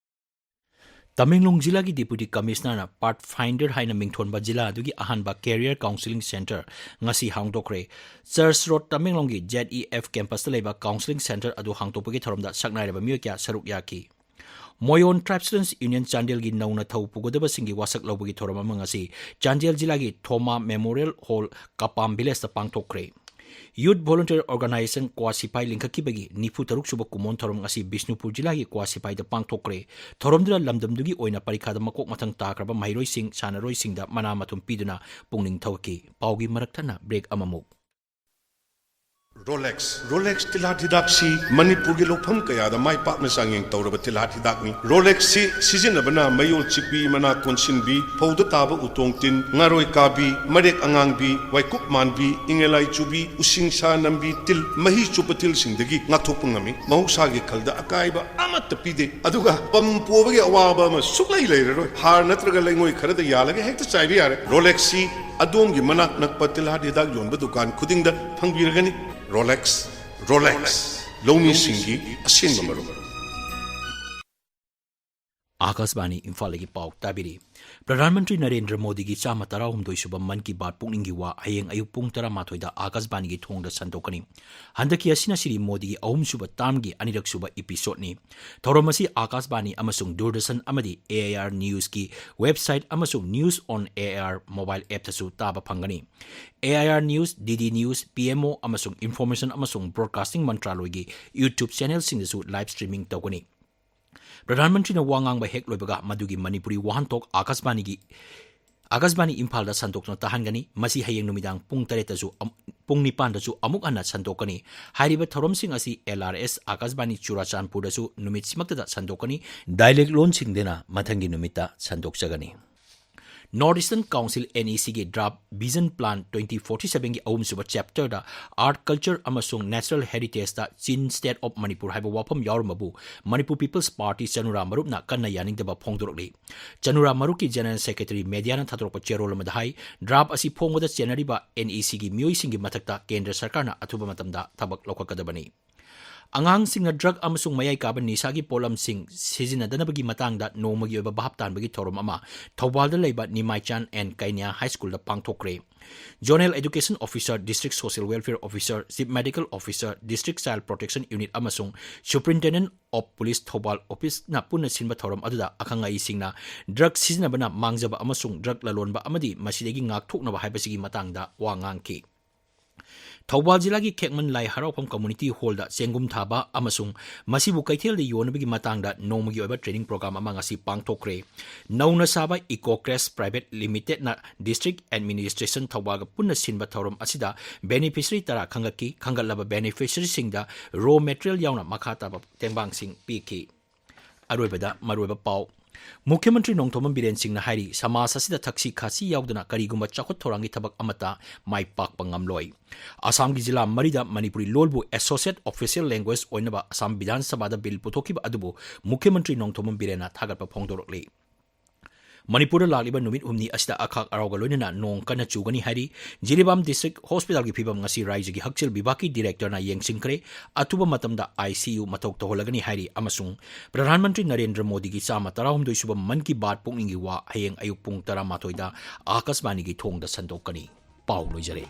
ꯇꯃꯦꯡꯂꯣꯡ ꯖꯤꯂꯥꯒꯤ ꯗꯤꯄꯨꯇꯤ ꯀꯃꯤꯁꯅꯔꯅ ꯄꯥꯊ ꯐꯥꯏꯟꯗꯔ ꯍꯥꯏꯅ ꯃꯤꯡꯊꯣꯟꯕ ꯖꯤꯂꯥ ꯑꯗꯨꯒꯤ ꯑꯍꯥꯟꯕ ꯀꯦꯔꯤꯌꯔ ꯀꯥꯎꯟꯁꯤꯂꯤꯡ ꯁꯦꯟꯇꯔ ꯉꯁꯤ ꯍꯥꯡꯗꯣꯛꯈ꯭ꯔꯦ꯫ ꯆꯔꯆ ꯔꯣꯗ ꯇꯃꯦꯡꯂꯣꯡꯒꯤ ꯖꯦꯠ ꯏ ꯑꯦꯐ ꯀꯦꯝꯄꯁꯇ ꯂꯩꯕ ꯀꯥꯎꯟꯁꯤꯂꯤꯡ ꯁꯦꯟꯇꯔ ꯑꯗꯨ ꯍꯥꯡꯗꯣꯛꯄꯒꯤ ꯊꯧꯔꯝꯗ ꯁꯛꯅꯥꯏꯔꯕ ꯃꯤꯑꯣꯏ ꯀꯌꯥ ꯁꯔꯨꯛ ꯌꯥꯈꯤ꯫ ꯃꯣꯌꯣꯟ ꯇ꯭ꯔꯥꯏꯕ ꯁ꯭ꯇꯨꯗꯦꯟꯠꯁ ꯌꯨꯅꯤꯌꯟ ꯆꯥꯟꯗꯦꯜꯒꯤ ꯅꯧꯅ ꯊꯧ ꯄꯨꯒꯗꯕꯁꯤꯡꯒꯤ ꯋꯥꯁꯛ ꯂꯧꯕꯒꯤ ꯊꯧꯔꯝ ꯑꯃ ꯉꯁꯤ ꯆꯥꯟꯗꯦꯜ ꯖꯤꯂꯥꯒꯤ ꯊꯣꯃꯥ ꯃꯦꯃꯣꯔꯤꯌꯦꯜ ꯍꯣꯜ, ꯀꯄꯥꯝ ꯚꯤꯂꯦꯖꯇ ꯄꯥꯡꯊꯣꯛꯈ꯭ꯔꯦ꯫ ꯌꯨꯠ ꯚꯣꯂꯨꯟꯇꯤꯌꯔ ꯑꯣꯔꯒꯅꯥꯏꯖꯦꯁꯟ ꯀ꯭ꯋꯥ ꯁꯤꯐꯥꯏ ꯂꯤꯡꯈꯠꯈꯤꯕꯒꯤ ꯅꯤꯐꯨ ꯇꯔꯨꯛ ꯁꯨꯕ ꯀꯨꯝꯑꯣꯟ ꯊꯧꯔꯝ ꯑꯁꯤ ꯕꯤꯁꯅꯨꯄꯨꯔ ꯖꯤꯂꯥꯒꯤ ꯀ꯭ꯋꯥ ꯁꯤꯐꯥꯏꯗ ꯄꯥꯡꯊꯣꯛꯈ꯭ꯔꯦ꯫ ꯊꯧꯔꯝꯗꯨꯗ ꯂꯝꯗꯝꯗꯨꯒꯤ ꯑꯣꯏꯅ ꯄꯔꯤꯈꯥꯗ ꯃꯀꯣꯛ ꯃꯊꯪ ꯇꯥꯈ꯭ꯔꯕ ꯃꯍꯩꯔꯣꯏꯁꯤꯡ, ꯁꯥꯟꯅꯔꯣꯏꯁꯤꯡꯗ ꯃꯅꯥ ꯃꯊꯨꯝ ꯄꯤꯗꯨꯅ ꯄꯨꯛꯅꯤꯡ ꯊꯧꯒꯠꯈꯤ꯫ ꯄꯥꯎꯒꯤ ꯃꯔꯛ ꯊꯠꯅ ꯕ꯭ꯔꯦꯛ ꯑꯃꯃꯨꯛ꯫ ꯔꯣꯂꯦꯛꯁ꯫ ꯔꯣꯂꯦꯛꯁ ꯇꯤꯜꯍꯥꯠ ꯍꯤꯗꯥꯛꯁꯤ ꯃꯅꯤꯄꯨꯔꯒꯤ ꯂꯧꯐꯝ ꯀꯌꯥꯗ ꯃꯥꯏ ꯄꯥꯛꯅ ꯆꯥꯡꯌꯦꯡ ꯇꯧꯔꯕ ꯇꯤꯜꯍꯥꯠ ꯍꯤꯗꯥꯛꯅꯤ꯫ ꯔꯣꯂꯦꯛꯁꯁꯤ ꯁꯤꯖꯤꯟꯅꯕꯅ ꯃꯌꯣꯜ ꯆꯤꯛꯄꯤ, ꯃꯅꯥ ꯀꯣꯟꯁꯤꯟꯕꯤ, ꯐꯧꯗ ꯇꯥꯕ ꯎꯇꯣꯡ ꯇꯤꯟ, ꯉꯥꯔꯣꯏ ꯀꯥꯕꯤ, ꯃꯔꯦꯛ ꯑꯉꯥꯡꯕꯤ, ꯋꯥꯏꯀꯨꯞ ꯃꯥꯟꯕꯤ, ꯏꯪꯉꯦꯂꯥꯏ ꯆꯨꯕꯤ, ꯎꯁꯤꯡꯁꯥ ꯅꯝꯕꯤ, ꯇꯤꯜ, ꯃꯍꯤ ꯆꯨꯞꯄ ꯇꯤꯜꯁꯤꯡꯗꯒꯤ ꯉꯥꯛꯊꯣꯛꯄ ꯉꯝꯃꯤ꯫ ꯃꯍꯧꯁꯥꯒꯤ ꯈꯜꯗ ꯑꯀꯥꯏꯕ ꯑꯃꯠꯇ ꯄꯤꯗꯦ꯫ ꯑꯗꯨꯒ ꯄꯝ ꯄꯣꯕꯒꯤ ꯑꯋꯥꯕ ꯑꯃ ꯁꯨꯛꯂꯩ ꯂꯩꯔꯔꯣꯏ꯫ ꯍꯥꯔ ꯅꯠꯇ꯭ꯔꯒ ꯂꯩꯉꯣꯏ ꯈꯔꯗ ꯌꯥꯜꯂꯒ ꯍꯦꯛꯇ ꯆꯥꯏꯕ ꯌꯥꯔꯦ꯫ ꯔꯣꯂꯦꯛꯁꯁꯤ ꯑꯗꯣꯝꯒꯤ ꯃꯅꯥꯛ ꯅꯛꯄ ꯇꯤꯜꯍꯥꯠ ꯍꯤꯗꯥꯛ ꯌꯣꯟꯕ ꯗꯨꯀꯥꯟ ꯈꯨꯗꯤꯡꯗ ꯐꯪꯕꯤꯔꯒꯅꯤ꯫ ꯔꯣꯂꯦꯛꯁ, ꯔꯣꯂꯦꯛꯁ, ꯂꯧꯃꯤꯁꯤꯡꯒꯤ ꯑꯁꯦꯡꯕ ꯃꯔꯨꯞ꯫ ꯑꯥꯀꯥꯁꯕꯥꯅꯤ ꯏꯝꯐꯥꯜꯗꯒꯤ ꯄꯥꯎ ꯇꯥꯕꯤꯔꯤ꯫ ꯄ꯭ꯔꯙꯥꯟ ꯃꯟꯇ꯭ꯔꯤ ꯅꯔꯦꯟꯗ꯭ꯔ ꯃꯣꯗꯤꯒꯤ ꯆꯥꯝꯃ ꯇꯔꯥꯍꯨꯝꯗꯣꯏ ꯁꯨꯕ ꯃꯟ ꯀꯤ ꯕꯥꯠ ꯄꯨꯛꯅꯤꯡꯒꯤ ꯋꯥ ꯍꯌꯦꯡ ꯑꯌꯨꯛ ꯄꯨꯡ ꯇꯔꯥꯃꯥꯊꯣꯏꯗ ꯑꯥꯀꯥꯁꯕꯥꯅꯤꯒꯤ ꯊꯣꯡꯗ ꯁꯟꯗꯣꯛꯀꯅꯤ꯫ ꯍꯟꯗꯛꯀꯤ ꯑꯁꯤꯅ ꯁ꯭ꯔꯤ ꯃꯣꯗꯤꯒꯤ ꯑꯍꯨꯝꯁꯨꯕ ꯇꯥꯔꯝꯒꯤ ꯑꯅꯤꯔꯛꯁꯨꯕ ꯏꯄꯤꯁꯣꯗꯅꯤ꯫ ꯊꯧꯔꯝ ꯑꯁꯤ ꯑꯥꯀꯥꯁꯕꯥꯅꯤ ꯑꯃꯁꯨꯡ ꯗꯨꯔꯗꯔꯁꯟ ꯑꯃꯗꯤ ꯑꯦ ꯑꯥꯏ ꯑꯥꯔ ꯅ꯭ꯌꯨꯁꯀꯤ ꯋꯦꯕꯁꯥꯏꯠ ꯑꯃꯁꯨꯡ news on A I R mobile ꯑꯦꯞꯇꯁꯨ ꯇꯥꯕ ꯐꯪꯒꯅꯤ꯫ A I R news, D D news, P M O ꯑꯃꯁꯨꯡ ꯏꯟꯐꯣꯔꯃꯦꯁꯟ ꯑꯃꯁꯨꯡ ꯕ꯭ꯔꯣꯗꯀꯥꯁꯇꯤꯡ ꯃꯟꯇ꯭ꯔꯥꯂꯣꯏꯒꯤ ꯌꯨꯇ꯭ꯌꯨꯕ ꯆꯦꯅꯦꯜꯁꯤꯡꯗꯁꯨ ꯂꯥꯏꯚ ꯁ꯭ꯇ꯭ꯔꯤꯃꯤꯡ ꯇꯧꯒꯅꯤ꯫ ꯄ꯭ꯔꯙꯥꯟ ꯃꯟꯇ꯭ꯔꯤꯅ ꯋꯥ ꯉꯥꯡꯕ ꯍꯦꯛ ꯂꯣꯏꯕꯒ ꯃꯗꯨꯒꯤ ꯃꯅꯤꯄꯨꯔꯤ ꯋꯥꯍꯟꯊꯣꯛ ꯑꯥꯀꯥꯁꯕꯥꯅꯤꯒꯤ, ꯑꯥꯀꯥꯁꯕꯥꯅꯤ ꯏꯝꯐꯥꯜꯗ ꯁꯟꯗꯣꯛꯇꯨꯅ ꯇꯥꯍꯟꯒꯅꯤ꯫ ꯃꯁꯤ ꯍꯌꯦꯡ ꯅꯨꯃꯤꯗꯥꯡ ꯄꯨꯡ ꯇꯔꯦꯠꯇꯁꯨ ꯑꯃ-, ꯄꯨꯡ ꯅꯤꯄꯥꯟꯗꯁꯨ ꯑꯃꯨꯛ ꯍꯟꯅ ꯁꯟꯗꯣꯛꯀꯅꯤ꯫ ꯍꯥꯏꯔꯤꯕ ꯊꯧꯔꯝꯁꯤꯡ ꯑꯁꯤ ꯑꯦꯜ ꯑꯥꯔ ꯑꯦꯁ ꯑꯥꯀꯥꯁꯕꯥꯅꯤ ꯆꯨꯔꯥꯆꯥꯟꯄꯨꯔꯗꯁꯨ ꯅꯨꯃꯤꯠꯁꯤꯃꯛꯇꯗ ꯁꯟꯗꯣꯛꯀꯅꯤ꯫ ꯗꯥꯏꯂꯦꯛ ꯂꯣꯟꯁꯤꯡꯗꯅ ꯃꯊꯪꯒꯤ ꯅꯨꯃꯤꯠꯇ ꯁꯟꯗꯣꯛꯆꯒꯅꯤ꯫ North Eastern Council, N E ꯁꯤꯒꯤ draft vision plan twenty forty ꯁꯚꯦꯟꯒꯤ ꯑꯍꯨꯝꯁꯨꯕ ꯆꯦꯞꯇꯔꯗ ꯑꯥꯔꯠ, ꯀꯜꯆꯔ ꯑꯃꯁꯨꯡ ꯅꯦꯆꯔꯦꯜ ꯍꯦꯔꯤꯇꯦꯖꯇ ꯆꯤꯟ ꯁ꯭ꯇꯦꯠ ꯑꯣꯐ ꯃꯅꯤꯄꯨꯔ ꯍꯥꯏꯕ ꯋꯥꯐꯝ ꯌꯥꯎꯔꯝꯕꯕꯨ ꯃꯅꯤꯄꯨꯔ ꯄꯤꯄꯜꯁ ꯄꯥꯔꯇꯤ ꯆꯅꯨꯔꯥ ꯃꯔꯨꯞꯅ ꯀꯟꯅ ꯌꯥꯅꯤꯡꯗꯕ ꯐꯣꯡꯗꯣꯔꯛꯂꯤ꯫ ꯆꯅꯨꯔꯥ ꯃꯔꯨꯞꯀꯤ ꯖꯦꯅꯔꯦꯜ ꯁꯦꯀ꯭ꯔꯦꯇꯔꯤ ꯃꯦꯗꯤꯌꯥꯅ ꯊꯥꯗꯣꯔꯛꯄ ꯆꯦꯔꯣꯜ ꯑꯃꯗ ꯍꯥꯏ, ꯗ꯭ꯔꯥꯐ ꯑꯁꯤ ꯐꯣꯡꯕꯗ ꯆꯦꯟꯅꯔꯤꯕ ꯑꯦꯟ ꯏ ꯁꯤꯒꯤ ꯃꯤꯑꯣꯏꯁꯤꯡꯒꯤ ꯃꯊꯛꯇ ꯀꯦꯟꯗ꯭ꯔ ꯁꯔꯀꯥꯔꯅ ꯑꯊꯨꯕ ꯃꯇꯝꯗ ꯊꯕꯛ ꯂꯧꯈꯠꯀꯗꯕꯅꯤ꯫ ꯑꯉꯥꯡꯁꯤꯡꯅ ꯗ꯭ꯔꯒ ꯑꯃꯁꯨꯡ ꯃꯌꯥꯏ ꯀꯥꯕ ꯅꯤꯁꯥꯒꯤ ꯄꯣꯠꯂꯝꯁꯤꯡ ꯁꯤꯖꯤꯟꯅꯗꯅꯕꯒꯤ ꯃꯇꯥꯡꯗ ꯅꯣꯡꯃꯒꯤ ꯑꯣꯏꯕ ꯚꯥꯞ ꯇꯥꯟꯕꯒꯤ ꯊꯧꯔꯝ ꯑꯃ ꯊꯧꯕꯥꯜꯗ ꯂꯩꯕ ꯅꯤꯃꯥꯏꯆꯥꯟ ꯑꯦꯟ ꯀꯩꯅ꯭ꯌꯥ ꯍꯥꯏ ꯁ꯭ꯀꯨꯜꯗ ꯄꯥꯡꯊꯣꯛꯈ꯭ꯔꯦ꯫ Zonal education officer, district social welfare officer, chief medical officer, district child protection unit ꯑꯃꯁꯨꯡ ꯁꯨꯄꯔꯤꯟꯇꯦꯟꯗꯦꯟꯠ ꯑꯣꯐ ꯄꯨꯂꯤꯁ ꯊꯧꯕꯥꯜ ꯑꯣꯐꯤꯁꯅ ꯄꯨꯟꯅ ꯁꯤꯟꯕ ꯊꯧꯔꯝ ꯑꯗꯨꯗ ꯑꯈꯪ ꯑꯍꯩꯁꯤꯡꯅ ꯗ꯭ꯔꯒ ꯁꯤꯖꯤꯟꯅꯕꯅ ꯃꯥꯡꯖꯕ ꯑꯃꯁꯨꯡ ꯗ꯭ꯔꯒ ꯂꯂꯣꯟꯕ ꯑꯃꯗꯤ ꯃꯁꯤꯗꯒꯤ ꯉꯥꯛꯊꯣꯛꯅꯕ ꯍꯥꯏꯕꯁꯤꯒꯤ ꯃꯇꯥꯡꯗ ꯋꯥ ꯉꯥꯡꯈꯤ꯫ ꯊꯧꯕꯥꯜ ꯖꯤꯂꯥꯒꯤ ꯈꯦꯛꯃꯟ ꯂꯥꯏ ꯍꯔꯥꯎꯐꯝ ꯀꯝꯃ꯭ꯌꯨꯅꯤꯇꯤ ꯍꯣꯜꯗ ꯆꯦꯡꯒꯨꯝ ꯊꯥꯕ ꯑꯃꯁꯨꯡ ꯃꯁꯤꯕꯨ ꯀꯩꯊꯦꯜꯗ ꯌꯣꯟꯅꯕꯒꯤ ꯃꯇꯥꯡꯗ ꯅꯣꯡꯃꯒꯤ ꯑꯣꯏꯕ ꯇ꯭ꯔꯦꯅꯤꯡ ꯄ꯭ꯔꯣꯒ꯭ꯔꯥꯝ ꯑꯃ ꯉꯁꯤ ꯄꯥꯡꯊꯣꯛꯈ꯭ꯔꯦ꯫ ꯅꯧꯅ ꯁꯥꯕ ꯏꯀꯣꯀ꯭ꯔꯦꯁ ꯄ꯭ꯔꯥꯏꯚꯦꯠ ꯂꯤꯃꯤꯇꯦꯗꯅ ꯗꯤꯁꯇ꯭ꯔꯤꯛ ꯑꯦꯗꯃꯤꯅꯤꯁꯇ꯭ꯔꯦꯁꯟ ꯊꯧꯕꯥꯜꯒ ꯄꯨꯟꯅ ꯁꯤꯟꯕ ꯊꯧꯔꯝ ꯑꯁꯤꯗ ꯕꯦꯅꯤꯐꯤꯁꯔꯤ ꯇꯔꯥ ꯈꯪꯒꯠꯈꯤ꯫ ꯈꯪꯒꯠꯂꯕ ꯕꯦꯅꯤꯐꯤꯁꯔꯤꯁꯤꯡꯗ ꯔꯣ ꯃꯦꯇꯔꯤꯌꯦꯜ ꯌꯥꯎꯅ ꯃꯈꯥ ꯇꯥꯕ ꯇꯦꯡꯕꯥꯡꯁꯤꯡ ꯄꯤꯈꯤ꯫ ꯑꯔꯣꯏꯕꯗ ꯃꯔꯨꯑꯣꯏꯕ ꯄꯥꯎ꯫ ꯃꯨꯈ꯭ꯌ ꯃꯟꯇ꯭ꯔꯤ ꯅꯣꯡꯊꯣꯝꯕꯝ ꯕꯤꯔꯦꯟ ꯁꯤꯡꯅ ꯍꯥꯏꯔꯤ, ꯁꯃꯥꯖ ꯑꯁꯤꯗ ꯊꯛꯁꯤ ꯈꯥꯁꯤ ꯌꯥꯎꯗꯅ ꯀꯔꯤꯒꯨꯝꯕ ꯆꯥꯎꯈꯠ ꯊꯧꯔꯥꯡꯒꯤ ꯊꯕꯛ ꯑꯃꯠꯇ ꯃꯥꯏ ꯄꯥꯛꯄ ꯉꯝꯂꯣꯏ꯫ ꯑꯁꯥꯝꯒꯤ ꯖꯤꯂꯥ ꯃꯔꯤꯗ ꯃꯅꯤꯄꯨꯔꯤ ꯂꯣꯜꯕꯨ ꯑꯦꯁꯣꯁꯤꯌꯦꯠ ꯑꯣꯐꯤꯁꯤꯌꯦꯜ ꯂꯦꯡꯒ꯭ꯋꯦꯖ ꯑꯣꯏꯅꯕ ꯑꯁꯥꯝ ꯕꯤꯙꯥꯟ ꯁꯚꯥꯗ ꯕꯤꯜ ꯄꯨꯊꯣꯛꯈꯤꯕ ꯑꯗꯨꯕꯨ ꯃꯨꯈ꯭ꯌ ꯃꯟꯇ꯭ꯔꯤ ꯅꯣꯡꯊꯣꯝꯕꯝ ꯕꯤꯔꯦꯟꯅ ꯊꯥꯒꯠꯄ ꯐꯣꯡꯗꯣꯔꯛꯂꯤ꯫ ꯃꯅꯤꯄꯨꯔꯗ ꯂꯥꯛꯂꯤꯕ ꯅꯨꯃꯤꯠ ꯍꯨꯝꯅꯤ ꯑꯁꯤꯗ ꯑꯈꯥꯛ ꯑꯔꯥꯎꯒ ꯂꯣꯏꯅꯅ ꯅꯣꯡ ꯀꯟꯅ ꯆꯨꯒꯅꯤ ꯍꯥꯏꯔꯤ꯫ ꯖꯤꯔꯤꯕꯥꯝ ꯗꯤꯁꯇ꯭ꯔꯤꯛ ꯍꯣꯁꯄꯤꯇꯥꯜꯒꯤ ꯐꯤꯕꯝ ꯉꯁꯤ ꯔꯥꯏꯖ꯭ꯌꯒꯤ ꯍꯛꯁꯦꯜ ꯕꯤꯚꯥꯒꯀꯤ ꯗꯤꯔꯦꯛꯇꯔꯅ ꯌꯦꯡꯁꯤꯟꯈ꯭ꯔꯦ꯫ ꯑꯊꯨꯕ ꯃꯇꯝꯗ ꯑꯥꯏ ꯁꯤ ꯌꯨ ꯃꯊꯧ ꯇꯧꯍꯜꯂꯒꯅꯤ ꯍꯥꯏꯔꯤ ꯑꯃꯁꯨꯡ ꯄ꯭ꯔꯙꯥꯟ ꯃꯟꯇ꯭ꯔꯤ ꯅꯔꯦꯟꯗ꯭ꯔ ꯃꯣꯗꯤꯒꯤ ꯆꯥꯝꯃ ꯇꯔꯥꯍꯨꯝꯗꯣꯏ ꯁꯨꯕ ꯃꯟ ꯀꯤ ꯕꯥꯠ ꯄꯨꯛꯅꯤꯡꯒꯤ ꯋꯥ ꯍꯌꯦꯡ ꯑꯌꯨꯛ ꯄꯨꯡ ꯇꯔꯥꯃꯥꯊꯣꯏꯗ ꯑꯥꯀꯥꯁꯕꯥꯅꯤꯒꯤ ꯊꯣꯡꯗ ꯁꯟꯗꯣꯛꯀꯅꯤ꯫ ꯄꯥꯎ ꯂꯣꯏꯖꯔꯦ꯫